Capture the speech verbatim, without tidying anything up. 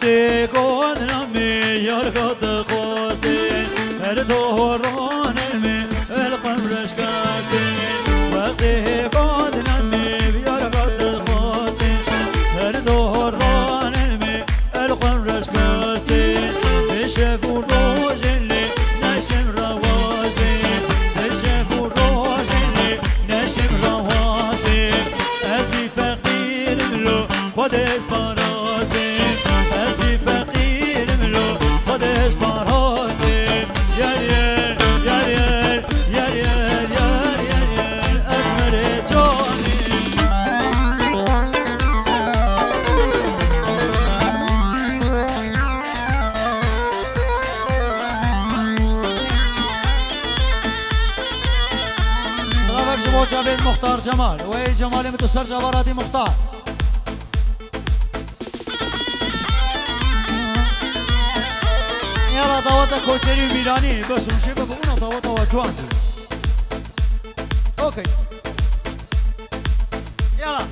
Tê godna me yarga dixwazê, her doran me el qemreş kastê. Wextê godna me yarga dixwazê, her doran me el qemreş kastê. Vê şev û rojê lê neşim rawastê, vê şev û rojê lê neşim rawastê. Ez î feqîrim lo, Xwedê ez parastê, ez î feqîrim lo, Xwedê ez parastê. Yer yer, yer yer, yer yer, yer yer, yer yer, ez mirê canê. Silavek ji bo Cavêd Muxtar Cemal. Wey Cemalê min tu ser cava radî Muxtar. Yala daweta koçerî û mîranî, bes hûn jê bibûna daweta wa ciwan bû. Okey. Yala.